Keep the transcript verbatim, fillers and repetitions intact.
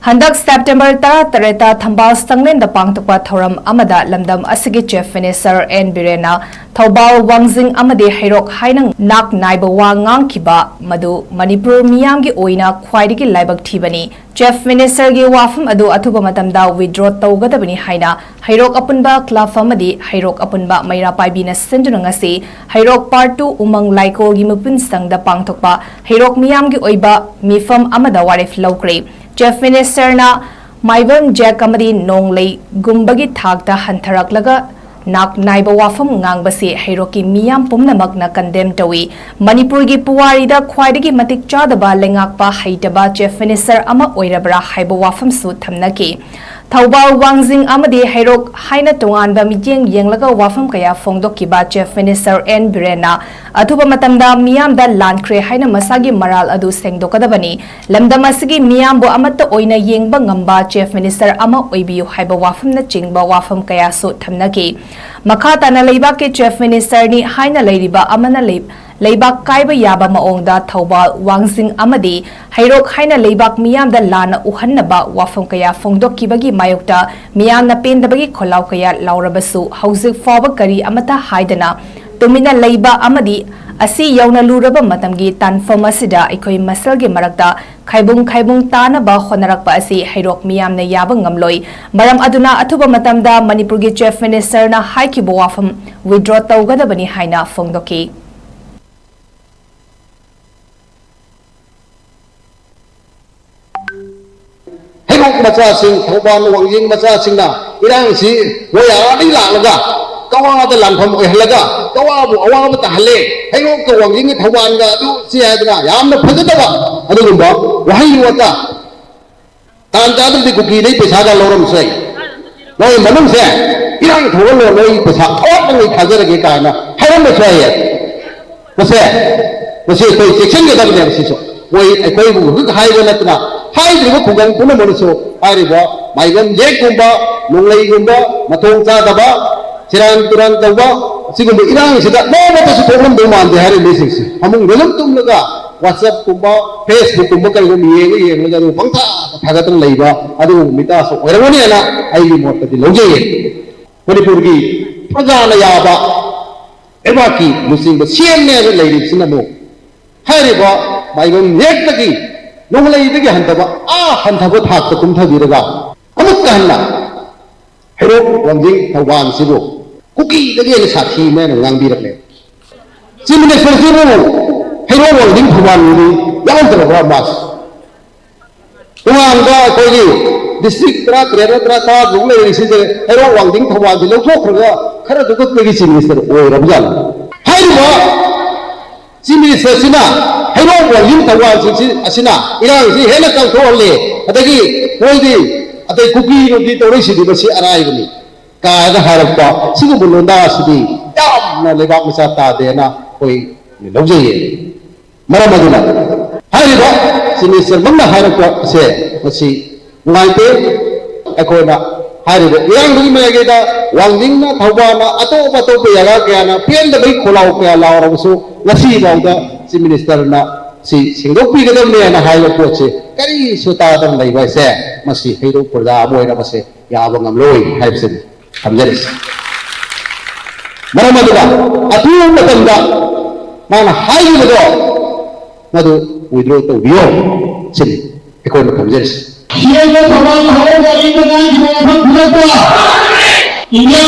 ꯍꯟꯗꯛ ꯁꯦꯞꯇꯦꯝꯕꯔ ꯇꯔꯥꯇꯔꯦꯠꯇ ꯊꯝꯕꯥꯜ ꯁꯪꯂꯦꯟꯗ ꯄꯥꯡꯊꯣꯛꯄ ꯊꯧꯔꯝ ꯑꯃꯗ ꯂꯝꯗꯝ ꯑꯁꯤꯒꯤ Chief Minister N ꯕꯤꯔꯦꯟꯅ ꯊꯧꯕꯥꯜ, ꯋꯥꯡꯖꯤꯡ ꯑꯃꯗꯤ ꯍꯩꯔꯣꯛ ꯍꯥꯏꯅ ꯅꯥꯛ ꯅꯥꯏꯕ ꯋꯥ ꯉꯥꯡꯈꯤꯕ ꯃꯗꯨ ꯃꯅꯤꯄꯨꯔ ꯃꯤꯌꯥꯝꯒꯤ ꯑꯣꯏꯅ ꯈ꯭ꯋꯥꯏꯗꯒꯤ ꯂꯥꯏꯕꯛ ꯊꯤꯕꯅꯤ꯫ Chief Minister ꯒꯤ ꯋꯥꯐꯝ ꯑꯗꯨ ꯑꯊꯨꯕ ꯃꯇꯝꯗ withdraw ꯇꯧꯒꯗꯕꯅꯤ ꯍꯥꯏꯅ ꯍꯩꯔꯣꯛ ꯑꯄꯨꯟꯕ ꯀ꯭ꯂꯕ ꯑꯃꯗꯤ ꯍꯩꯔꯣꯛ ꯑꯄꯨꯟꯕ ꯃꯩꯔꯥ ꯄꯥꯏꯕꯤꯅ ꯁꯤꯟꯗꯨꯅ ꯉꯁꯤ ꯍꯩꯔꯣꯛ Part two ꯎꯃꯪ ꯂꯥꯏꯀꯣꯜꯒꯤ ꯃꯄꯨꯟ ꯁꯪꯗ ꯄꯥꯡꯊꯣꯛꯄ ꯍꯩꯔꯣꯛ ꯃꯤꯌꯥꯝꯒꯤ ꯑꯣꯏꯕ ꯃꯤꯐꯝ ꯑꯃꯗ ꯋꯥꯔꯦꯞ ꯂꯧꯈ꯭ꯔꯦ꯫ Chief Minister ꯅ ꯃꯥꯏꯕꯝ ꯖꯦꯛ ꯑꯃꯗꯤ ꯅꯣꯡꯂꯩꯒꯨꯝꯕꯒꯤ ꯊꯥꯛꯇ ꯍꯟꯊꯔꯛꯂꯒ ꯅꯥꯛ ꯅꯥꯏꯕ ꯋꯥꯐꯝ ꯉꯥꯡꯕꯁꯤ ꯍꯩꯔꯣꯛꯀꯤ ꯃꯤꯌꯥꯝ ꯄꯨꯝꯅꯃꯛꯅ condemn ꯇꯧꯏ꯫ ꯃꯅꯤꯄꯨꯔꯒꯤ ꯄꯨꯋꯥꯔꯤꯗ ꯈ꯭ꯋꯥꯏꯗꯒꯤ ꯃꯇꯤꯛ ꯆꯥꯗꯕ ꯂꯩꯉꯥꯛꯄ ꯍꯩꯇꯕ Chief Minister ꯑꯃ ꯑꯣꯏꯔꯕ꯭ꯔꯥ ꯍꯥꯏꯕ ꯋꯥꯐꯝꯁꯨ ꯊꯝꯅꯈꯤ꯫ ꯊꯧꯕꯥꯜ, ꯋꯥꯡꯖꯤꯡ ꯑꯃꯗꯤ ꯍꯩꯔꯣꯛ ꯍꯥꯏꯅ ꯇꯣꯉꯥꯟꯕ ꯃꯤꯠꯌꯦꯡ ꯌꯦꯡꯂꯒ ꯋꯥꯐꯝ ꯀꯌꯥ ꯐꯣꯡꯗꯣꯛꯈꯤꯕ Chief Minister N ꯕꯤꯔꯦꯟꯅ ꯑꯊꯨꯕ ꯃꯇꯝꯗ ꯃꯤꯌꯥꯝꯗ ꯂꯥꯟꯈ꯭ꯔꯦ ꯍꯥꯏꯅ ꯃꯁꯥꯒꯤ ꯃꯔꯥꯜ ꯑꯗꯨ ꯁꯦꯡꯗꯣꯛꯀꯗꯕꯅꯤ꯫ ꯂꯝꯗꯝ ꯑꯁꯤꯒꯤ ꯃꯤꯌꯥꯝꯕꯨ ꯑꯃꯠꯇ ꯑꯣꯏꯅ ꯌꯦꯡꯕ ꯉꯝꯕ Chief Minister ꯑꯃ ꯑꯣꯏꯕꯤꯌꯨ ꯍꯥꯏꯕ ꯋꯥꯐꯝꯅꯆꯤꯡꯕ ꯋꯥꯐꯝ ꯀꯌꯥꯁꯨ ꯊꯝꯅꯈꯤ꯫ ꯃꯈꯥ ꯇꯥꯅ ꯂꯩꯕꯥꯛꯀꯤ Chief Minister ꯅꯤ ꯍꯥꯏꯅ ꯂꯩꯔꯤꯕ ꯑꯃꯅ ꯂꯩ-, ꯂꯩꯕꯥꯛ ꯀꯥꯏꯕ ꯌꯥꯕ ꯃꯑꯣꯡꯗ ꯊꯧꯕꯥꯜ, ꯋꯥꯡꯖꯤꯡ ꯑꯃꯗꯤ ꯍꯩꯔꯣꯛ ꯍꯥꯏꯅ ꯂꯩꯕꯥꯛ ꯃꯤꯌꯥꯝꯗ ꯂꯥꯟꯅ ꯎꯍꯟꯅꯕ ꯋꯥꯐꯝ ꯀꯌꯥ ꯐꯣꯡꯗꯣꯛꯈꯤꯕꯒꯤ ꯃꯥꯌꯣꯛꯇ ꯃꯤꯌꯥꯝꯅ ꯄꯦꯟꯗꯕꯒꯤ ꯈꯣꯜꯂꯥꯎ ꯀꯌꯥ ꯂꯥꯎꯔꯕꯁꯨ ꯍꯧꯖꯤꯛ ꯐꯥꯎꯕ ꯀꯔꯤ ꯑꯃꯠꯇ ꯍꯥꯏꯗꯅ ꯇꯨꯃꯤꯟꯅ ꯂꯩꯕ ꯑꯃꯗꯤ ꯑꯁꯤ ꯌꯧꯅ ꯂꯨꯔꯕ ꯃꯇꯝꯒꯤ ꯇꯥꯟꯐꯝ ꯑꯁꯤꯗ ꯑꯩꯈꯣꯏ ꯃꯁꯦꯜꯒꯤ ꯃꯔꯛꯇ ꯈꯥꯏꯕꯨꯡ ꯈꯥꯏꯕꯨꯡ ꯇꯥꯅꯕ ꯍꯣꯠꯅꯔꯛꯄ ꯑꯁꯤ ꯍꯩꯔꯣꯛ ꯃꯤꯌꯥꯝꯅ ꯌꯥꯕ ꯉꯝꯂꯣꯏ꯫ ꯃꯔꯝ ꯑꯗꯨꯅ ꯑꯊꯨꯕ ꯃꯇꯝꯗ ꯃꯅꯤꯄꯨꯔꯒꯤ Chief Minister ꯅ ꯍꯥꯏꯈꯤꯕ ꯋꯥꯐꯝ withdraw ꯇꯧꯒꯗꯕꯅꯤ ꯍꯥꯏꯅ ꯐꯣꯡꯗꯣꯛꯈꯤ꯫ ꯍꯩꯔꯣꯛ ꯃꯆꯥꯁꯤꯡ, ꯊꯧꯕꯥꯜ ꯋꯥꯡꯖꯤꯡ ꯃꯆꯥꯁꯤꯡꯅ ꯏꯔꯥꯡꯁꯤ ꯃꯣꯏ ꯑꯥꯗꯒꯤ ꯂꯥꯛꯂꯒ ꯀꯋꯥꯗ ꯂꯥꯟꯐꯝ ꯑꯣꯏꯍꯜꯂꯒ ꯀꯋꯥꯕꯨ ꯑꯋꯥꯕ ꯇꯥꯍꯜꯂꯦ, ꯍꯩꯔꯣꯛꯀ ꯋꯥꯡꯖꯤꯡꯒꯤ ꯊꯧꯕꯥꯜꯒ ꯑꯗꯨ ꯁꯤ ꯍꯥꯏꯗꯅ ꯌꯥꯝꯅ ꯐꯖꯗꯕ ꯑꯗꯨꯒꯨꯝꯕ ꯋꯥꯍꯩ ꯋꯥꯇꯥ ꯇꯥꯟ ꯆꯥꯗ꯭ꯔꯗꯤ ꯀꯨꯀꯤꯗꯩ ꯄꯩꯁꯥꯒ ꯂꯧꯔꯝꯕꯁꯨ ꯌꯥꯏ꯫ ꯅꯣꯏ ꯃꯅꯨꯡꯁꯦ ꯏꯔꯥꯡ ꯊꯣꯛꯍꯜꯂꯣ, ꯅꯣꯏ ꯄꯩꯁꯥ ꯑꯋꯥꯠꯄꯉꯩ ꯊꯥꯖꯔꯒꯦ ꯀꯥꯏꯅ ꯍꯥꯏꯔꯝꯕꯁꯨ ꯌꯥꯏꯌꯦ꯫ ꯃꯁꯦ, ꯃꯁꯤ ꯑꯩꯈꯣꯏ ꯆꯦꯛꯁꯤꯟꯒꯗꯕꯅꯦꯕ ꯁꯤꯁꯨ꯫ ꯃꯣꯏ ꯑꯩꯈꯣꯏꯕꯨ ꯍꯧꯖꯤꯛ ꯍꯥꯏꯕ ꯅꯠꯇꯅ ꯍꯥꯏꯗ꯭ꯔꯤꯕ ꯈꯨꯡꯒꯪ ꯄꯨꯝꯅꯃꯛꯅꯁꯨ ꯍꯥꯏꯔꯤꯕ ꯃꯥꯏꯕꯝ ꯖꯦꯛꯀꯨꯝꯕ, ꯅꯣꯡꯂꯩꯒꯨꯝꯕ, ꯃꯊꯣꯡ ꯆꯥꯗꯕ, ꯁꯦꯔꯥꯟ ꯇꯨꯔꯥꯟ ꯇꯧꯕ, ꯁꯤꯒꯨꯝꯕ ꯏꯔꯥꯡꯁꯤꯗ ꯅꯣꯡꯃꯇꯁꯨ ꯊꯣꯛꯂꯝꯗꯧ ꯃꯥꯟꯗꯦ ꯍꯥꯏꯔꯤꯕ ꯃꯤꯁꯤꯡꯁꯦ꯫ ꯐꯃꯨꯡꯗ ꯑꯗꯨꯝ ꯇꯨꯝꯂꯒ WhatsApp ꯀꯨꯝꯕ, Facebook ꯀꯨꯝꯕ ꯀꯔꯤꯒꯨꯝꯕ ꯌꯦꯡꯉ ꯌꯦꯡꯉꯒ ꯑꯗꯨꯝ ꯄꯪꯊꯥ ꯊꯥꯒꯠꯇꯅ ꯂꯩꯕ ꯑꯗꯨꯒꯨꯝꯕ ꯃꯤꯇꯥꯁꯨ ꯑꯣꯏꯔꯝꯒꯅꯤ ꯍꯥꯏꯅ ꯑꯩꯒꯤ ꯃꯣꯠꯇꯗꯤ ꯂꯧꯖꯩꯌꯦ꯫ ꯃꯅꯤꯄꯨꯔꯒꯤ ꯄ꯭ꯔꯖꯥꯅ ꯌꯥꯕ ꯂꯩꯕꯥꯛꯀꯤ ꯂꯨꯆꯤꯡꯕ ꯁꯦꯝꯅꯦꯅ ꯂꯩꯔꯤꯕꯁꯤꯅ ꯑꯃꯨꯛ ꯍꯥꯏꯔꯤꯕ ꯃꯥꯏꯕꯝ ꯂꯦꯛꯇꯒꯤ ꯅꯣꯡꯂꯩꯗꯒꯤ ꯍꯟꯊꯕ ꯑꯥ ꯍꯟꯊꯕ ꯊꯥꯛꯇ ꯀꯨꯝꯊꯕꯤꯔꯒ ꯑꯃꯨꯛꯀ ꯍꯟꯅ ꯍꯩꯔꯣꯛ ꯋꯥꯡꯖꯤꯡ ꯊꯧꯕꯥꯜꯁꯤꯕꯨ ꯀꯨꯀꯤꯗꯒꯤ ꯍꯦꯟꯅ ꯁꯥꯊꯤꯅ ꯍꯥꯏꯅ ꯉꯥꯡꯕꯤꯔꯛꯂꯦ꯫ ꯆꯤꯐ ꯃꯤꯅꯤꯁꯇꯔꯁꯤꯕꯨ ꯍꯩꯔꯣꯛ ꯋꯥꯡꯖꯤꯡ ꯊꯧꯕꯥꯜꯒꯤꯗꯤ ꯌꯥꯎꯗ꯭ꯔꯕ꯭ꯔꯥ ꯃꯥꯁꯤ? ꯇꯣꯉꯥꯟꯕ ꯑꯩꯈꯣꯏꯒꯤ ꯗꯤꯁꯇ꯭ꯔꯤꯛ ꯇꯔꯥ ꯇꯔꯦꯠ ꯇꯔꯥ ꯇꯔꯥ ꯇꯔꯨꯛ ꯂꯩꯔꯤꯁꯤꯗ ꯍꯩꯔꯣꯛ ꯋꯥꯡꯖꯤꯡ ꯊꯧꯕꯥꯜꯁꯤ ꯂꯧꯊꯣꯛꯈ꯭ꯔꯒ ꯈꯔꯗꯨ ꯈꯛꯇꯒꯤ ꯆꯤꯐ ꯃꯤꯅꯤꯁꯇꯔ ꯑꯣꯏꯔꯕꯖꯥꯠꯅꯤ꯫ ꯍꯥꯏꯔꯤꯕ ꯆꯤꯐ ꯃꯤꯅꯤꯁꯇꯔꯁꯤꯅ ꯍꯩꯔꯣꯛ ꯋꯥꯡꯖꯤꯡ ꯊꯧꯕꯥꯜꯁꯤꯡꯁꯤ ꯑꯁꯤꯅ ꯏꯔꯥꯡꯁꯤ ꯍꯦꯟꯅ ꯀꯪꯊꯣꯛꯍꯜꯂꯤ꯫ ꯑꯗꯒꯤ ꯃꯣꯏꯗꯤ ꯑꯇꯩ ꯀꯨꯀꯤ ꯅꯨꯄꯤ ꯇꯧꯔꯛꯏꯁꯤꯗꯤ ꯃꯁꯤ ꯑꯔꯥꯏꯕꯅꯤ ꯀꯥꯏꯅ ꯍꯥꯏꯔꯛꯄ ꯁꯤꯒꯨꯝꯕ ꯂꯣꯟꯗꯥ ꯑꯁꯤꯗꯤ ꯌꯥꯝꯅ ꯂꯩꯕꯥꯛ ꯃꯆꯥ ꯇꯥꯗꯦꯅ ꯑꯩꯈꯣꯏ ꯂꯧꯖꯩꯌꯦ꯫ ꯃꯔꯝ ꯑꯗꯨꯅ ꯍꯥꯏꯔꯤꯕ ꯆꯤꯐ ꯃꯤꯅꯤꯁꯇꯔꯃꯛꯅ ꯍꯥꯏꯔꯛꯄ ꯑꯁꯦ ꯃꯁꯤ ꯅꯨꯡꯉꯥꯏꯇꯦ꯫ ꯑꯩꯈꯣꯏꯅ ꯍꯥꯏꯔꯤꯕ ꯏꯔꯥꯡꯗꯨꯒꯤ ꯃꯥꯏꯀꯩꯗ ꯋꯥꯡꯖꯤꯡꯅ, ꯊꯧꯕꯥꯜꯅ, ꯑꯇꯣꯞ ꯑꯇꯣꯞꯄ ꯖꯒꯥ ꯀꯌꯥꯅ ꯄꯦꯟꯗꯕꯒꯤ ꯈꯣꯜꯂꯥꯎ ꯀꯌꯥ ꯂꯥꯎꯔꯕꯁꯨ ꯉꯁꯤ ꯐꯥꯎꯗ ꯆꯤꯐ ꯃꯤꯅꯤꯁꯇꯔꯅ ꯁꯤ ꯁꯦꯡꯗꯣꯛꯄꯤꯒꯗꯕꯅꯦꯅ ꯍꯥꯏꯕ ꯄꯣꯠꯁꯦ ꯀꯔꯤꯁꯨ ꯇꯥꯗꯅ ꯂꯩꯕ ꯍꯥꯏꯁꯦ ꯃꯁꯤ ꯍꯩꯔꯣꯛ ꯄ꯭ꯔꯖꯥ ꯑꯃ ꯑꯣꯏꯅ ꯃꯁꯤ ꯌꯥꯕ ꯉꯝꯂꯣꯏ ꯍꯥꯏꯕꯁꯤꯅꯤ ꯊꯝꯖꯔꯤꯁꯤ꯫ ꯃꯔꯝ ꯑꯗꯨꯅ ꯑꯊꯨꯕ ꯃꯇꯝꯗ ꯃꯥꯅ ꯍꯥꯏꯈꯤꯕꯗꯣ ꯃꯗꯨ ꯋꯤꯗ꯭ꯔꯣ ꯇꯧꯕꯤꯌꯣ ꯁꯤꯅꯤ ꯑꯩꯈꯣꯏꯅ ꯊꯝꯖꯔꯤꯁꯤ꯫ ꯁꯤꯗꯩꯗ ꯊꯧꯕꯥꯜ ꯍꯧꯔꯒ ꯑꯩꯅ ꯉꯥꯡꯈꯤꯕ ꯋꯥꯐꯝ ꯈꯨꯗꯛꯇ ꯏꯟꯗꯤꯌꯥ